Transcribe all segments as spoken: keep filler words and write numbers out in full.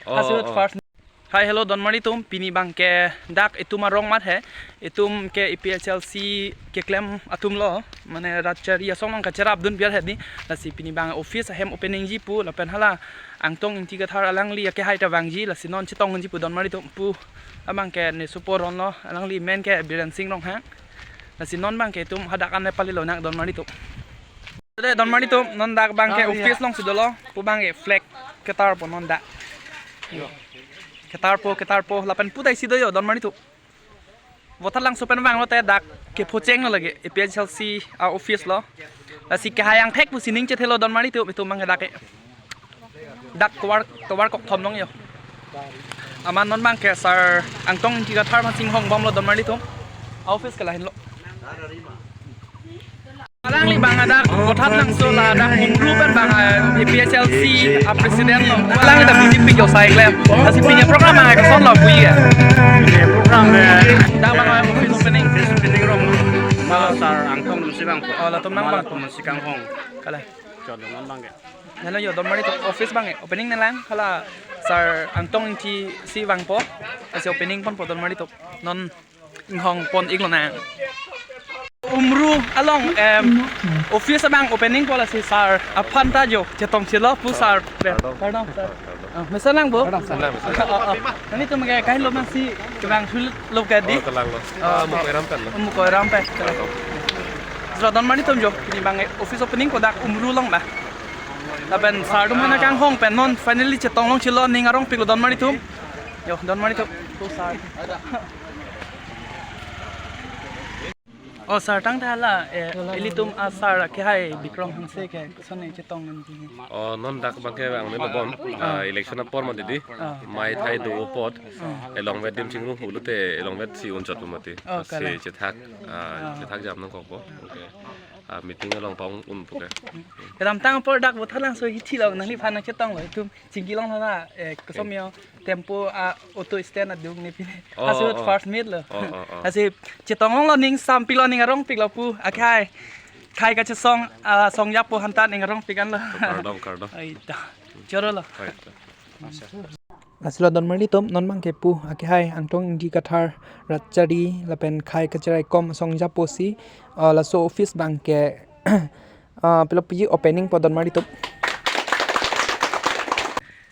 Oh, Asut oh. First. Hi, hello, donmari atum. Pini abang ke dak itum arong mat he. Itum ke A P H L C keklem atum lo. Mane rat chari asong nang kacherap dun biar he di. Lasi pini abang office ahem opening ji pu lapen hala Angtong Ingti Kathar alangli akehai ta vangji, lasi non chetongji pu donmari atum pu. Abang ke ne supo ron lo, alangli men ke Biren Sing Ronghang. Lasi non abang ke itum hadak an le pali lonang donmari atum. Dei, donmari atum, non dak abang ke Ah, iya. Office alongsi dolo, pu abang ke flag ketarpo non dak. Yo. Ketarpo, ketarpo, lapen pu ta isi do yo, donmari atum. Vothatlangso pen vanglote dak kephocheng lo lake, A P H L C a-office lo. Lasi kehai angthek pusi ning chethelo donmari atum, itum abang ke dak ke. Dak tovar, tovar kokthom long yo. Amat non abang ke sir Angtong Ingti Kathar aphansi inghongbomlo donmari atum. Office ke lahenlo. Alangli abang hadak vothatlangso la dak Umru pen abang, eh, A P H L C a-president lo. Alangli ta busy pik yo sai klem. Lasi pini program abang ke kosonlo pu ya. Pini program, eh, Dak abang, eh, office opening. Office opening rong. Mala sir Angtong Ingti si vangpo. Oh, latum nang Mala vangpo. Latum si kanghong. Kalang. Chot non abang ke. Hello yo, donmari atum, office abang ke opening nanglang, hala sir Angtong Ingti si vangpo, lasi opening ponpo donmari atum. Non inghong pon ik lonang. Umru along, em, office abang opening po, lasi sir aphan ta jo chetong chelo pu sir. Kardom. Kardom, sir. Kardom. Ah, mesen lang bo? Kardom, sir. Kardom, sir. Oh, oh. Nanglitum ke kahelo masi kevang thul lo ke di? Oh, kelang lo. Oh, ah, Mukoi Ram pen lo. Mukoi Ram pen. Kardom. Sir, donmari atum jo, pini abang office opening po dak Umru along ba. Lapen sir atum hana kanghong pen non finally chetong long chelo, ning arong pik lo donmari atum. Yo, donmari atum. Pu sir. Oh, sir, tangte hala, eh, ilitum a-sir akehai Bikrom Hanse ke kosonne chetong nangji? Oh, non dak abang ke vang nilo bon. Ah, election apor mati di. Ah. Mai thai do apot. Ah. Elongvet adim chingrum pulote elongvet si un chot mati. Oh, si kalang. Chethak, ah, Ah. Chethak jam nangkokpo. Okay. Ah, meeting along pang un puke. Kedamtang apor dak vothatlangso hithi lo, nangliphan nangchetonglo, itum chingki longlo na, eh, kosom yo, Tempo a-auto stand adung ne pine. Oh, Asut oh. First meet lo. Oh, oh, oh. Lasi chetong longlo, ning sam pik lo, ning arong pik lo pu. Akhai. Khai kachesong, ah, song japo aphan ta ning arong pik anlo. Kardom, kardom. Ai ta. Choro lo. Hai. Lasi lo donmari atum, non abang ke pu akehai Angtong Ingti Kathar rat chari lapen khai kacheraikom song japo si, ah, laso office abang ke, ah, pilo puji opening po donmari atum.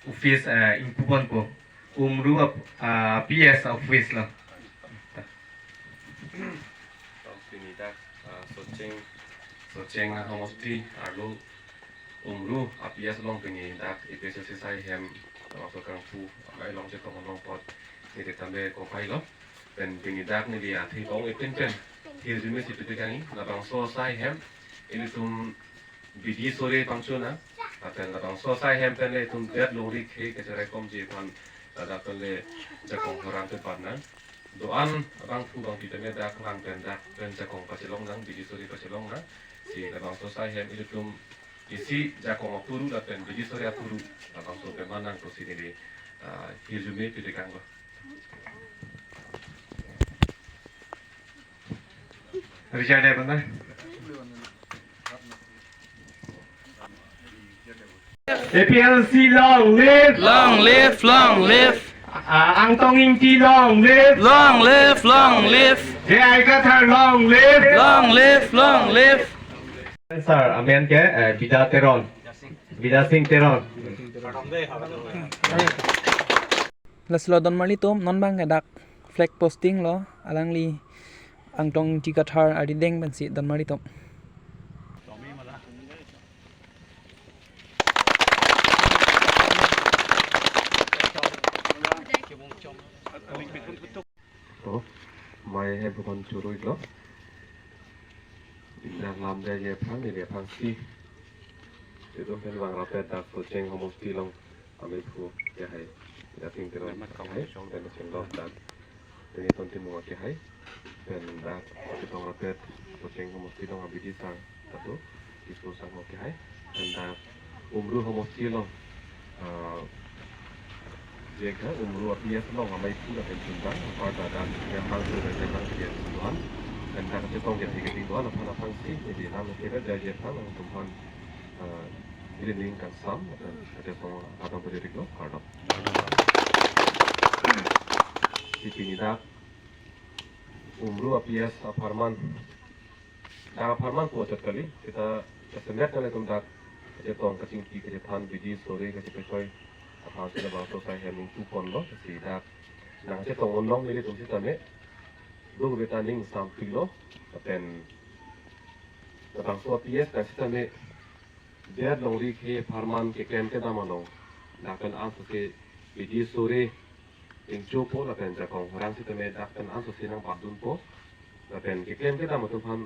Office, ah, ingpu ponpo. Umru ap-, ah, P S office lo. Pini dak, ah, Socheng, Socheng ahomosti arlo Umru a-P S along pini dak A P H L C asai ahem, termasuk kangpu, amei along chetong along apot, neli tame kopai lo. Pen pini dak neli athe kong ipin pen hirjume si piti kangni, labangso asai ahem, ilitum bidi sore pangchun nang, lapen labangso asai ahem pen le itum det longri khei kacheraikomji aphan, ladak pen le jakong horan te pan nang. Do-an abangphu bangpi tame dak lang pen dak pen jakong pachelong nang, bidi sore pachelong nang. Si labangso asai ahem ilitum isi jakong apuru lapen bidi sore apuru labangso peman nang pusi neli, ah, hirjume piti kanglo. Richard Evans. A P L C long live! Long live, long live! Ah, Angtong Ingti long live! Long live, long live! J I Kathar long live! Long live, long live! Sir, amen ke, eh, Bida Teron. Bida Sing Teron. Lasi lo donmari atum, non abang ke dak flag posting lo, alangli Angtong Ingti Kathar arideng pensi donmari atum. Oh, mai ahem aphan churu-iklo. Nanglamjai aphan, neli aphansi. Itum pen vang rapet dak Socheng homosti along amei aphu akehai, Dasing Teron akehai, pen chenglok dak Tengton Timung akehai, pen dak chetong rapet Socheng homosti along abidi sar, atu Kisku Sangho akehai, pen dak Umru homosti along, ah, jekha Umru a-P S along amei aphu lapen chundang, apar dak dak Jepang tu, Jepang P S tuan, pen dak chetong kethek kethek tuan, aphan aphansi, neli lam kira dari Jepang, nangtum aphan, ah, Evening kangsam, kachetong kadam pajiriklo, kardom. Si pini dak Umru a-P S apharman, dak apharman pu ajat kali, seta kasemet nanglitum dak kachetong kachingki kachethan bidi sore kachepechoi aphan si labangso asai hem ningpu ponlo, si dak nangchetong unlong nelitum sitame, do beta ning sampiklo, lapen labangso a-P S dak sitame det longri khei apharman keklem kedam along dak pen ansose bidi sore ingchopo lapen jakong horang sitame dak pen ansose nangpatdunpo. Lapen keklem kedam atum aphan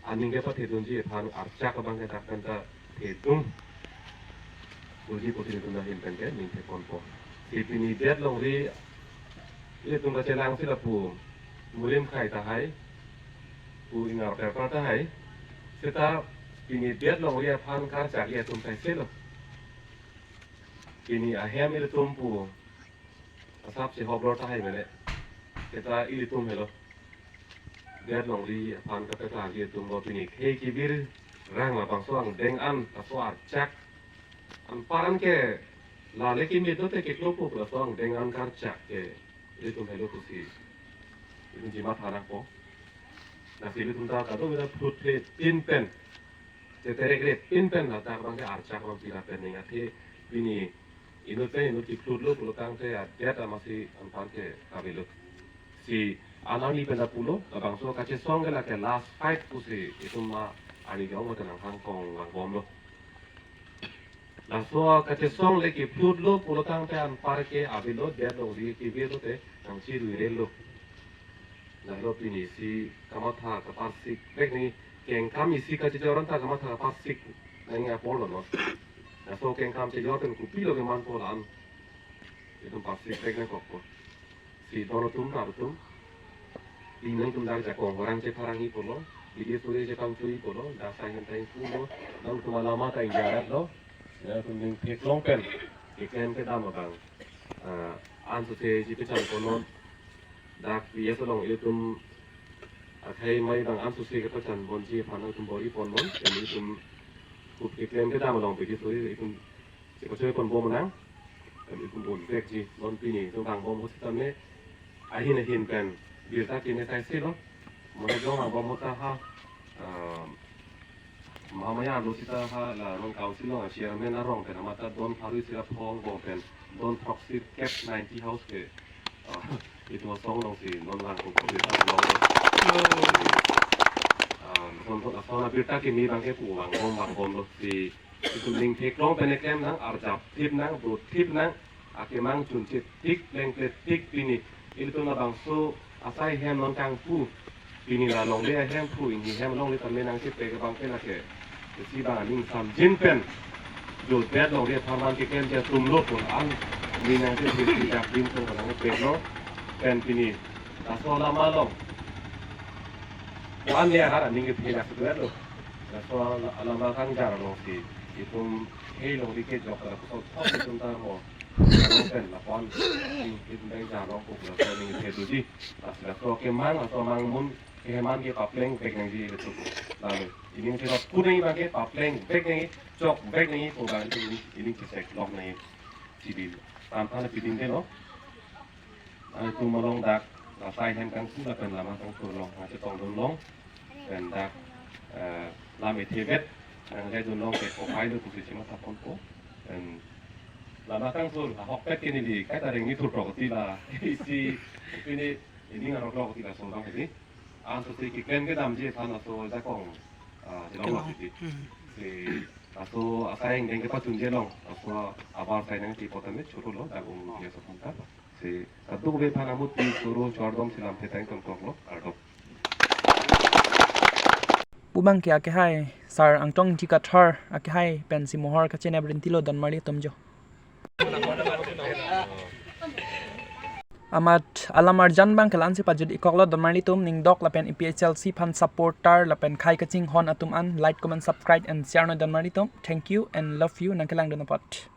aning kepathedunji aphan archak abang ke dak pen ta thedun unji pusi nelitum ahin pen ke ningtheponpo. Si pini det longri ilitum kachelang si lapu Mulim Khai tahai, pu Ingar Perpar tahai, seta pini det longri aphan karchak ilitum kaise lo. Pini ahem ilitum pu asap si hop lor tahai mene, seta ilitum helo. Det longri aphan kapeklarji atum lo, pini khei kebirrang labangso angdeng an laso archak anpar an ke lale kimi dote keklopo laso angdeng an karchak ke ilitum helo pusi ilitum jimat hanangpo. Lasi ilitum ta kadokave ta phutphe pin pen, cheterekre pin pen ladak abang ke archak abang pila pen ning athe pini inut pen inut kiphutlo pulo tangte adet amatsi anpar ke kavelo. Si alang ni pen ta pulo, labangso kachesong ke lake last fight pusi itum ma ani jong ma tenang hang kong langbomlo. Laso kachesong le kiphutlo pulo tangte anpar ke avelo, det longri kevir lote nangchiruirelo. Lahelo pini si kamatha kaparsik vek nangji, kengkam isi kachejor an ta kamatha kaparsik nangji apor lo non. Laso kengkam chejor pen kopilo kemanpo la-an itum parsik vek nangkokpo. Si don atum rat atum, pini nangtum dak jakong horang chepharangji pulo, bidi sore chepangchoji pulo, dak asai hem ta ingpulo, nangtum alama ta ingjaratlo, nangtum ning theklong pen keklem kedam abang, ah, ansose chepachan ponnon. Dak P S along ilitum akhei amei abang ansose kepachan ponji aphan nangtum bor-i ponnon, pen ilitum kup keklem kedam along bidi sore ilitum chepachoi ponbom nang, em, itum un vekji, non pini itum vangbom ahut sitame ahin ahin pen birta keme kaise lo. Mane jong vangbom ahut ta ha, ah, Mahamaya arlo seta ha la non council along chairman arong pen amat ta don pharo isi ra phongbom pen don throksi kep ninety house ke, ah, itum asong along si non vangkok birta long. Ah, non, non asong abirta keme abang ke pu vangbom vangbomlo si itum ning theklong pen keklem nang, arjap thip nang, bro thip nang, akemang chunche tik, plengple tik pini. Ilitum labangso asai hem non kangpu. Pini la longle ahem pu, ingni hem longle tame nangchepe ke abang ke lake. Si abang aning samjin pen. Jo det longri apharman keklemji atum lo pon an. Ni nangchepe si jak din pen nangpeklo. Pen pini. Laso alama along. Wan le arat aning kethe lak seduet lo. Laso alama kangjar along si itum khei longri kejok la kusol thok itum ta mo. Pen lapu-an itum bang jar along kuk laso aning kethe doji. Lasi laso kemang, laso amang amun keheman ke papleng vek nangji ilitum. Lalu ining si rot kunai abang ke papleng vek nangji, chok vek nangji, pu abang itum ining cheseklok nangji. Chibi. Tam than piding de lo. Itum along dak, la asai hem kangpu lapen lama kangsur along, nangchetongdun long, pen dak, eh, lam ethe vet, nangleidun long ke kopai lo pusi chematha ponpo, pen lama kangsur, ahokpet ke neli, kaita rengni thurprok ti la, isi, pini, ining arok lok ti lason abang isi, ansose keklem kedamji aphan laso jakong, ah, chelong lok isi. Hmm. Si, laso asai angdeng kepachunji along, laso abar asai nangchepo tame choro lo, dak um dia so phanta. Si kadokave aphan amut pi suru chordom si lamthe ta ingtongtoklo, kardom. Pu abang ke akehai Sar Angtong Ingti Kathar akehai pensi mohor kachenep rinti lo donmarli atum jo. Amat alam arjan abang ke la-ansi pajut-ikoklo donmarli atum, ning dok lapen A P H L C aphan supporter lapen khei kachinghon atum an like, comment, subscribe and share noi donmarli atum. Thank you and love you, nangkelangdun apot.